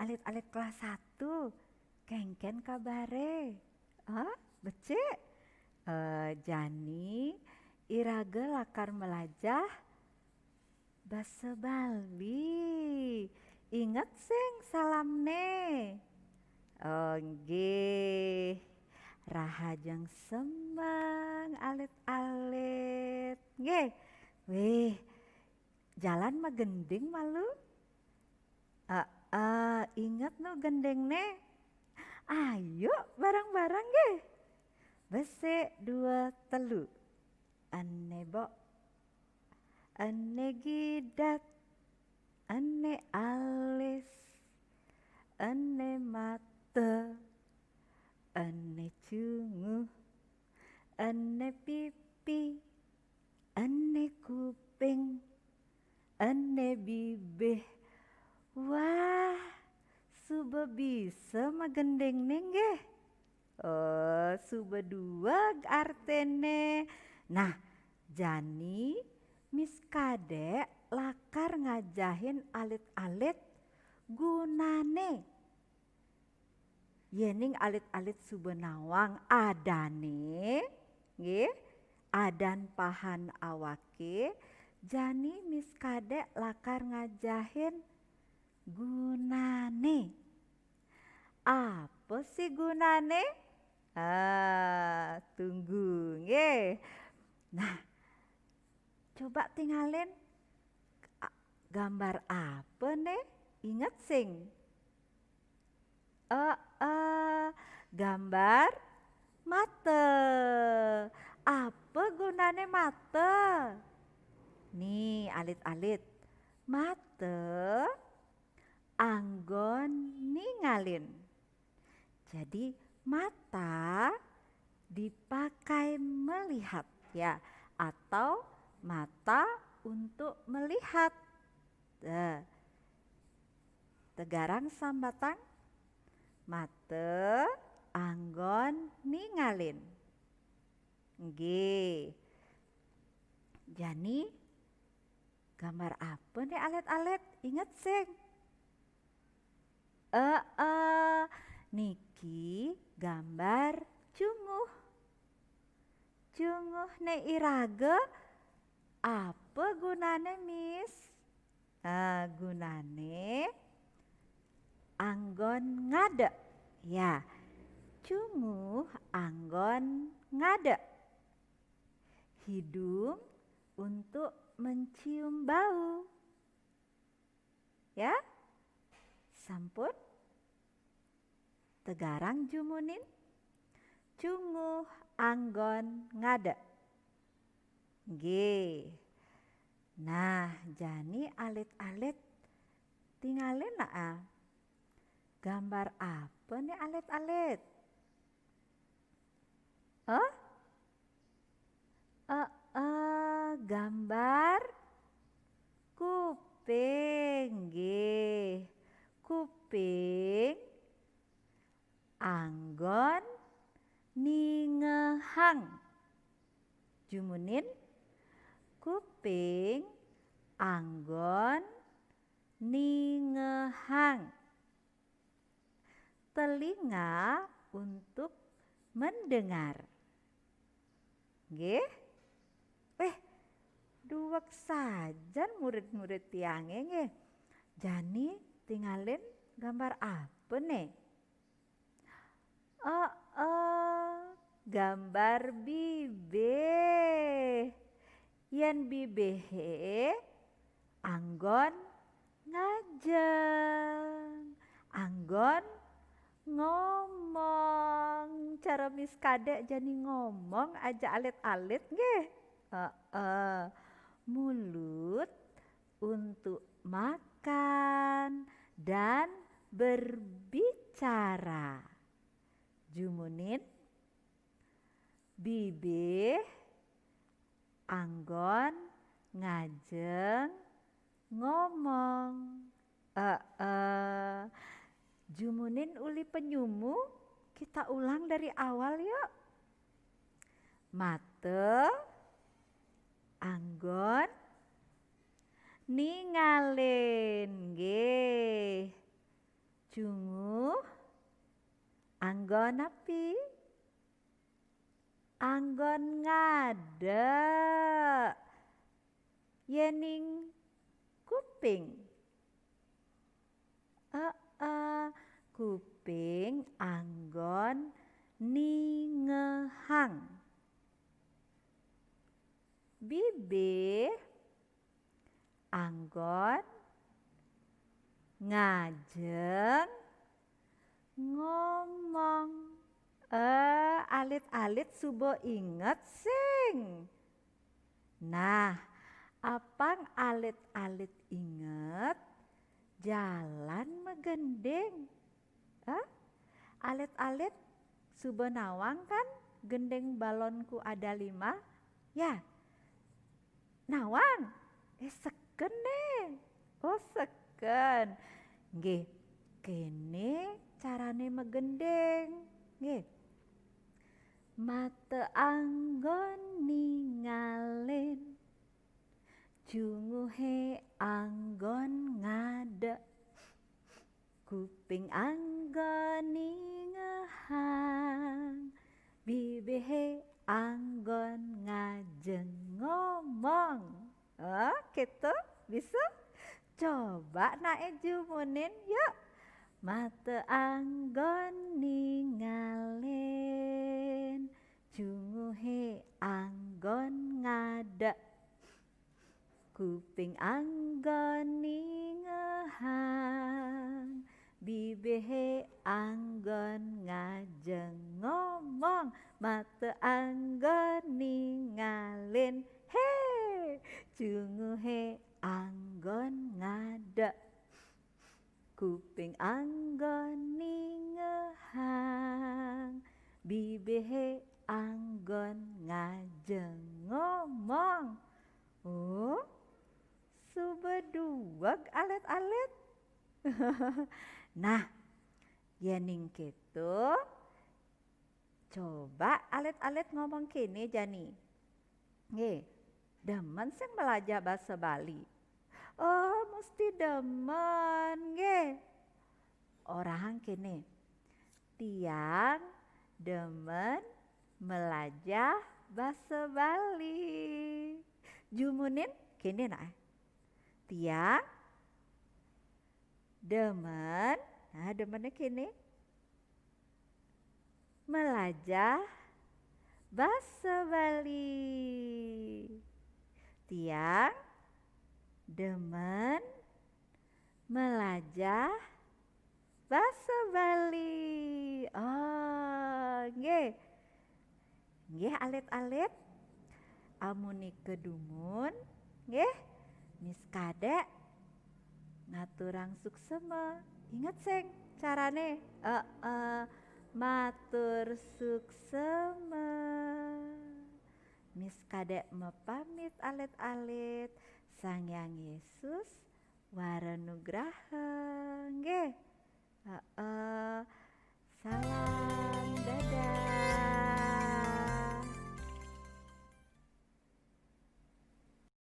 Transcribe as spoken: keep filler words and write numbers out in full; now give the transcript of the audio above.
Alit-alit kelas satu, kéngkén kabare? Hah? Becik? Eh, jani iraga lakar melajah basa Bali. Inget sing salamne? Oh, nggih. Rahajeng semeng alit-alit. Nggih. Wih, jalan magending malu? Heeh, inget no gendingne? Ayo bareng-bareng nggih. Besik, dua, telu. Ene bok. Ene gidat. Ene alis. Ene mata. Ene cunguh. Ene pipi. Ene kuping. Ene bibih. Wah, suba bisa magendingne nggih. Oh, suba dueg artene. Nah, jani Miss Kadek lakar ngajahin alit-alit gunane. Yening alit-alit suba nawang adane, nggih, adan pahan awake, jani Miss Kadek lakar ngajahin gunane. Apa sih gunane? Ah, tunggu, nggih. Nah, coba tingalin, a-, gambar apa ne? Inget sing? Eh, eh, gambar mata. Apa gunane mata? Nih, alit-alit. Mata anggon ningalin. Jadi, mata dipakai melihat, ya, atau mata untuk melihat. Eh, tegarang sambatang, mata anggon ningalin. Nggih. Jani, gambar apa ne alit-alit? Inget sing? Eh, eh, niki gambar cunguh. Cunguh ne iraga, apa gunane, Miss? Ah, gunane anggon ngade. Ya, cunguh anggon ngade. Hidung untuk mencium bau. Ya, sampun? Tegarang jumunin, cunguh anggon ngade. Nggih. Nah, jani alit-alit tingalin naa. Gambar apa ne alit-alit? Eh? Eh, eh, gambar kuping, nggih. Kuping anggon ningehang. Jumunin, kuping anggon ningehang. Telinga untuk mendengar. Nggih? Weh, duwek sajan murid-murid tiange nggih. Jani tingalin gambar apa ne? Oh, oh, gambar bibih. Yen bibihe anggon ngajeng, anggon ngomong. Cara Miss Kadek jani ngomong aja alit-alit nggih. Heeh. Mulut untuk makan dan berbicara. Jumunin, bibih anggon ngajeng ngomong. Eh, eh. Jumunin uli penyumu, kita ulang dari awal yuk. Mata anggon ningalin, nggih. Jungu, anggon napi? Anggon ngadek. Yéning kuping. Aa, kuping anggon ningehang. Bibih anggon ngajeng ngomong. Eh, alit-alit suba inget sing. Nah, apang alit-alit inget jalan magending. Eh, alit-alit suba nawang kan gending balonku ada lima? Ya. Nawang. Eh, seken deh. Oh, seken. Nggih, kene carane magending. Nggih. Mata anggon ningalin, junguhe anggon ngadek, kuping anggon ningehang, bibihe anggon ngajeng ngomong. Oh, gitu? Bisa? Coba nae jumunin, yuk. Mata anggon ningalin, junguhe anggon ngadek, kuping anggon ningehang, bibihe anggon ngajeng ngomong, mata anggon ningalin, he, junguhe anggon ngadek, kuping anggon ningehang, bibihe anggon ngajeng ngomong. Oh, suba dueg alit-alit. Nah, yening keto, coba alit-alit ngomong kene jani. Nggih, demen sing melajah basa Bali? Oh, mesti demen, nggih. Orahang kene. Tiang demen melajah basa Bali. Jumunin kene nah. Tiang demen, nah, demene kene. Melajah basa Bali. Tiang demen melajah basa Bali. Oh, nggih. Nggih, alit-alit. Amunika dumun, nggih. Mis kadek ngaturang suksema. Inget sing carane. Eh, eh, matur suksema. Mis kadek mapamit alit-alit. Sang Hyang Yesus wara nugraha. Nggih. Heeh. Salam, dadah.